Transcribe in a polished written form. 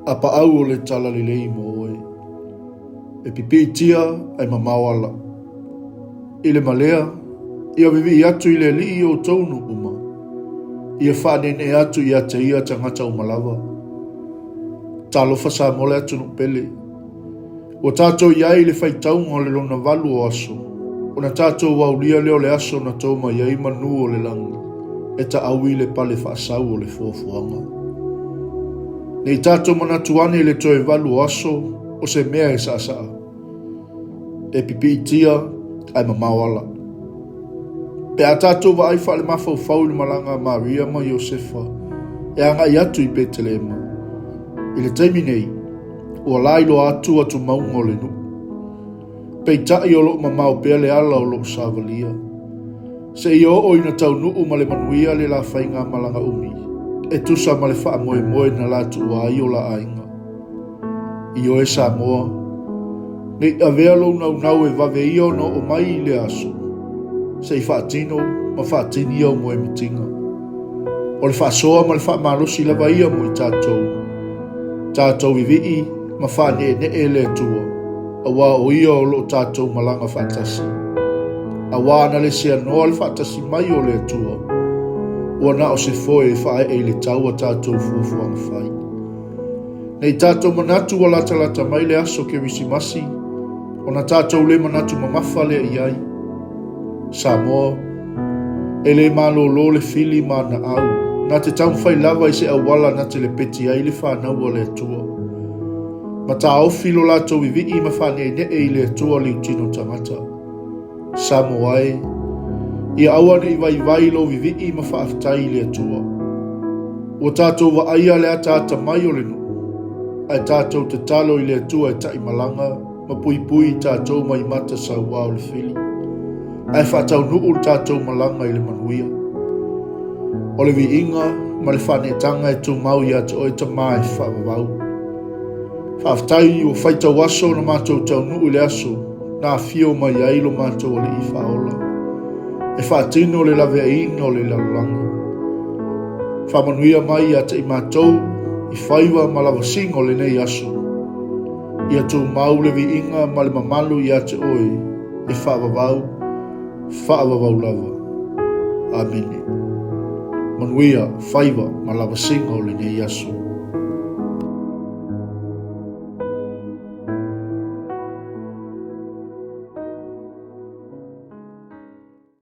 Apaau o le talalelei mo oe. E pipiitia ae mamao ala. I le malea, ia vivii atu i le Alii i outou nuu uma. Ia faaneenee atu ia te ia tagata uma lava. Talofa Samoa le atunuu pele. Ua tatou i ai i le faitauga o le lona valu o aso, ona tatou aulia lea o le aso na to mai ai manu o le lagi e taaui le pale faasau o le fuafuaga. Ne i tatou manatu ane i le toe valu o aso o se mea e saasaa, e pipiitia ae mamao ala. Pe a tatou vaai faalemafaufau i le malaga a Maria ma Iosefa e agai atu i Petelema, i le taimi nei, Ua lailoa atu atumauga o le nuu. Peitai o lo o mamao pea le ala o lo o savalia. Seia oo ina taunuu ma le manuia le la faigamalaga umi, e tusa ma le faamoemoe na la tuua ai o la aiga. Ioe Samoa, ne i avea lou naunau e vave ia ona oo mai i lea aso, se i faatino ma faatini au moemitiga. O le faasoa ma le faamalosi lava ia mo i tatou. Tatou vivii ma faaneenee le Atua, aua o Ia o lo o tatou malaga faatasi. Aua ana le seanoa le faatasi mai o le Atua, ua na o se foe e faaee i le tau a tatou fuafuaga fai. Ne i tatou manatu ua latalata mai le aso Kerisimasi, ona tatou le manatu mamafa lea i ai. Samoa, E le malolo le fili ma ana au, na te taumafai lava i se auala na te lepeti ai le fanau a le Atua. Ma taofi lo latou vivii ma faaneenee i le Atua liutino tagata. Samoa e, ia aua ne i vaivai lou vivii ma faafetai i le Atua. Ua tatou vaaia le ataata mai o le nuu, ae tatou tatalo i le Atua e taimalaga ma puipui i tatou mai mata sauā o le fili, ae faataunuu le tatou malaga i le manuia. O le viiga ma le faaneetaga e tumau ia te oe Tama e faavavau. Faafetai ua faitau aso na matou taunuu i le aso na afio mai ai lo matou Alii Faaola e faatino le laveaiina o le lalolagi. Faamanuia mai ia te i matou i faiva ma lavasiga o lenei aso. Ia tumau le viiga ma le mamalu ia te oe e faavavau, faavavau lava. Amene. Manuia faiva ma lavasiga o lenei aso.